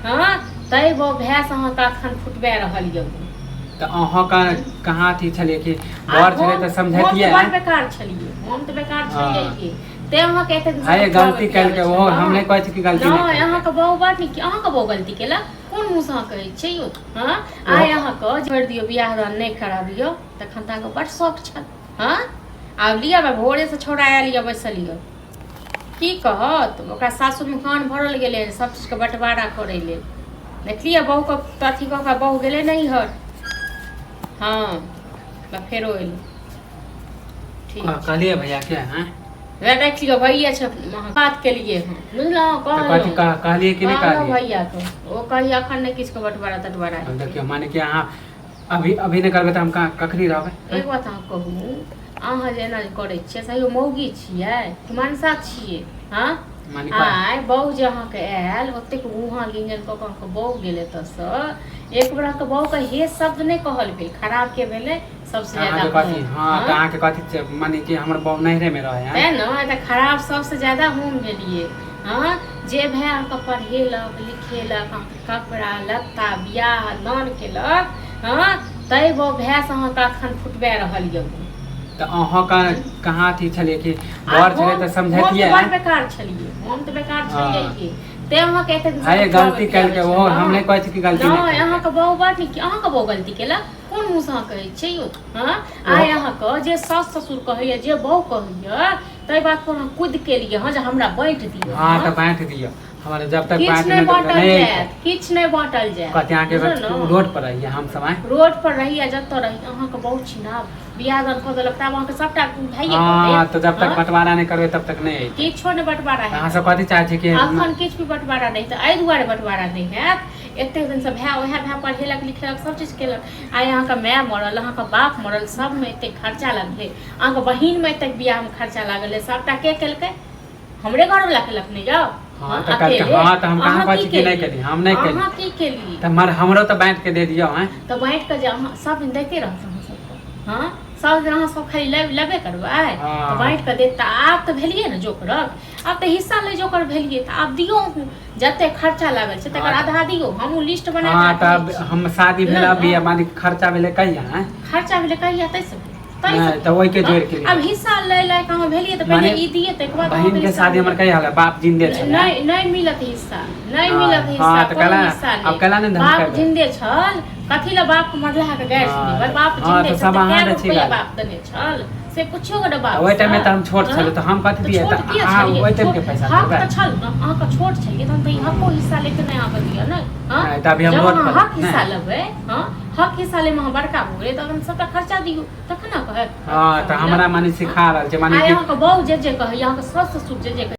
हँ तै बहु भैंस अहाँके अखन फुटबा रहल यऽ। तऽ अहाँ कहाँ अथी छलियै कि आ बर छलै हम तऽ हम तऽ समझतियै। बड़ बेकार छलियै, हम तऽ बेकार हँ छलियै तें अहाँके एतेक दिनसँ हे हम खुआबै गलती पियाबै केलकै ओहो, हम छलहुँ। नहि कहै छी कि गलती नहि नहि, केलकै। अहाँके बहु बड़ नीक। अहाँके बहु गलती केलक? कोन मुँहसँ अहाँ कहै छियै यौ? हँ, ओहो आइ अहाँके छोड़ि दियौ, बियाह दान नहि कराबियौ, तखन तऽ अहाँके बड़ शौक छल। हँ, आब लिअ, भोरेसँ छौड़ा आयल यऽ, बैसल यऽ, की कहत? ओकरा सासुरमे कान भरल गेलै सब चीजके बँटवारा करै लेल। देखलियै, बहुके अथी कऽ कऽ बहु गेलै नैहर। हँ, तऽ फेरो एलै। ठीक छै। कहलियै भैया के आँय? वएह देख लियौ, भैया छै, अहाँ बात केलियै हँ, बुझलहुँ? तऽ कथी कहलहुँ कहलियै कि नहि? कहलहुँ कहलियै भैयाके, ओ कहिया एखन नहि किछुके बँटवारा तटवारा आब हेतै। देखियौ, माने कि अहाँ अभी अभी नहि करबै तऽ हम कहाँ कखनी रहबै? एक बात अहाँ कहू, अहाँ जे एना जे करै छियै, सही मौगी छियै कि मनसा छियै? हँ। माने आइ बहु जे अहाँके आयल, ओतेक गुहा गिंजन कऽ कऽ अहाँके बहु गेल एतऽसँ, एक बेर अहाँके बहुके हे शब्द नहि कहल भेल। खराब के भेलै सबसँ तऽ ज्यादा? अहाँके कथी? हम। हँ, तऽ हँ, अहाँके कथी छै, माने कि हमर बहु नैहरेमे रहै? आँय? तेँ ने तऽ खराब सबसँ ज्यादा हम भेलियै। हँ, जे भाय अहाँके पढ़ेलक लिखेलक, अहाँके कपड़ा लत्ता बियाह दान केलक, हँ, तै बहु भैंस अहाँके अखन फुटबा रहल यऽ। तऽ अहाँ कहाँ अथी छलियै कि आ बर छलै हम तऽ हम तऽ समझतियै। बड़ बेकार छलियै, हम तऽ बेकार हँ छलियै तें अहाँके एतेक दिनसँ हे हम खुआबै गलती पियाबै केलकै ओहो, हम छलहुँ। नहि कहै छी कि गलती नहि नहि, केलकै। अहाँके बहु बड़ नीक। अहाँके बहु गलती केलक? कोन मुँहसँ अहाँ कहै छियै यौ? हँ, ओहो आइ अहाँके जे सास ससुर कहैया, जे बहु कहैया, ताहि बात पर अहाँ कुदि केलियै हँ जे हमरा बाँटि दिअ। हँ, हँ, तऽ बाँटि दिअ हमरा, जब तक किछु बाँटि नहि नहि देबै तऽ बाँटल नहि अयतै। जायत, किछु नहि बाँटल जायत। कथी अहाँके बुझलहुँ ने? रोड पर रहियै हम सब? आँय? रोड पर रही या जतऽ रही, अहाँके बहुत छिनाब बियाह दान कऽ देलक, तब अहाँके सबटा भाइये कऽ हँ, देत। तऽ जब तक हँ, बँटवारा नहि करबै तब तक नहि अयतै। किछो नहि बँटवारा तऽ अहाँ हेतै। सब कथी चाहै छी कि अखन किछु भी बँटवारा नहि हेतै। एहि दुआरे बँटवारा नहि हैत, एतेक दिनसँ भाय, उएह भाय पढ़ेलक लिखेलक, सब चीज केलक। आइ अहाँके माय मरल, अहाँके बाप मरल, सबमे एतेक खर्चा लगलै, अहाँके बहिनमे एतेक बियाहमे खर्चा लागल, सबटा के केलकै? हमरे घरवला केलक नहि जाउ? हँ, हँ, तऽ कहलकै। अकेले हँ, तऽ हम कहाँ अहाँ कहै की छी कि नहि केलियै? केली? हम नहि केली। अहाँ की केलियै? तऽ मर हमरो तऽ बाँटि के दे दियौ। आँय? तऽ बाँटि कऽ जे अहाँ सब दिन दैते रहत अहाँ सबके? हँ, सब दिन अहाँ सब खाली लेबे करबै तऽ हँ। बाँटि कऽ देत तऽ आब तऽ भेलियै ने जोकरक, आब तऽ हिस्सा लै जोकर भेलियै, तऽ आब दियौ अहूँ, जते खर्चा लागल छै तकर हँ आधा दियौ। हमहूँ लिस्ट बना कऽ हँ, राखने तब छी। हम शादी भेल बुझलहुँ अभी ने? माने खर्चा भेलै कहिया? आँय? खर्चा भेलै कहिया? ताहिसँ ताहिसँ नहि तऽ ओहिके हँ, जोड़ि के आब लिअ। हिस्सा लै लायक अहाँ भेलियै तऽ पहिले माने ई दियै, ताहिके बाद अहाँके बहिन के हिस्सा शादी हमर मिलत। कहिया होलै? बाप जिन्दे छलै? नहि, नहि मिलत हिस्सा, नहि हँ मिलत हँ हिस्सा, तऽ कोनो कैला हिस्सा आब नहि। कैला नहि बाप धमकेबै? जिन्दे छल, कथी लए बापके मरलाके गारि हँ सुनेबै? तऽ बाप हँ, जिन्दे तऽ छल सब तऽ अहाँ कए दै गो छी रुपैआ गाली। बाप देने छल से पुछियौ ने तऽ ओहि बापसँ। टाइममे तऽ हम छोट हँ, छलहुँ, तऽ हम कथी तऽ दियै? छोट तऽ किया अहाँ छलियै? ओहि टाइमके छोट पैसा हक देबै? तऽ छल ने अहाँके? छोट छलियै तहन तऽ ई हको हिस्सा लेके नहि अहाँके दिअ ने? हँ। नहि तऽ अभी हम जब रोड अहाँ पर हक रही हिस्सा नहि। लेबै, हँ, हक हिस्सा लैमे अहाँ बड़का भऽ गेलियै, तखन सबटा खर्चा दियौ तखन ने कहत हँ, हिस्सा तऽ मिलत। हमरा माने हँ, सिखा रहल छै माने आइ कि अहाँके बहु जे जे कहैए, अहाँके सास ससुर जे जे कहैए।